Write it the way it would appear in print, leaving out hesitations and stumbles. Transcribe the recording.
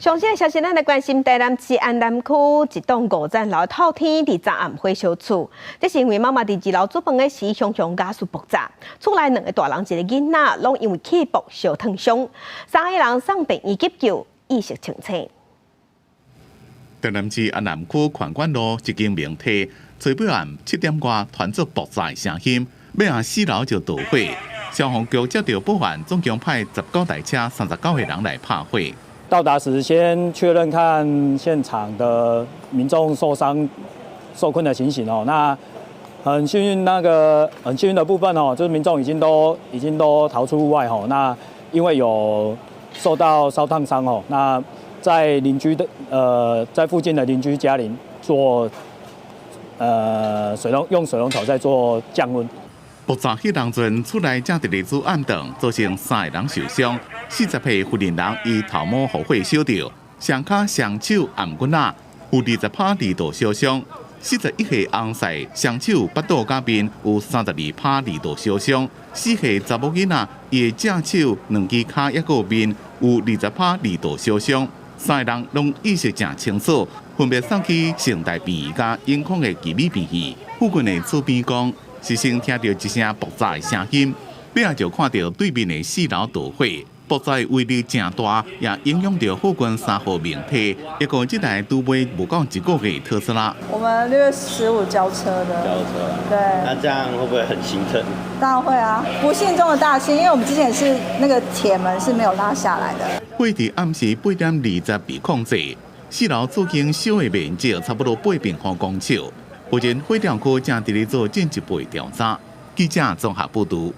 上新的消息，咱來關心台南市安南區一棟五層樓透天佇昨暗火燒厝，這是因為媽媽佇二樓煮飯的時，雄雄瓦斯爆炸，厝內兩个大人一个囡仔，攏因為氣爆燒燙傷，三个人送病院急救，意識清醒。台南市安南區權冠路一間明體，昨晡暗7點外傳出爆炸聲音，尾仔四樓就著火，消防局接到報案，總共派19台車、39個人來拍火。到達時先確認看現場的民眾受傷、受困的情形哦。那很幸運，那個很幸運的部分哦，就是民眾已經都逃出屋外哦。那因為有受到燒燙傷哦，那在鄰居的在附近的鄰居家裡做水龍用水龍頭在做降溫。爆炸彼當陣，厝內正佇咧煮暗頓，造成三个人受傷，40歲婦人人伊頭毛予火燒著，雙跤雙手頷骨仔有20趴二度燒傷，41歲翁婿雙手腹肚佮面有32趴二度燒傷，4歲查某囡仔伊的正手兩支跤抑閣面有20趴二度燒傷，三个人攏意識誠清楚，分別送去成大病院佮永康的奇美病院。附近的厝邊講，是先聽著一聲爆炸的聲音，尾仔就看著對面的四樓著火，爆炸威力誠大，也影響著附近三戶民宅。一個這台拄買無夠一個月特斯拉。我們6月15交車的。交車。對。那這樣會不會很心疼？當然會啊，不幸中的大幸，因為我們之前是那個鐵門是沒有拉下來的。火佇暗時8點20被控制，四樓厝間燒的面積差不多8平方公尺。目前火調區正佇咧做進一步調查。記者綜合報導。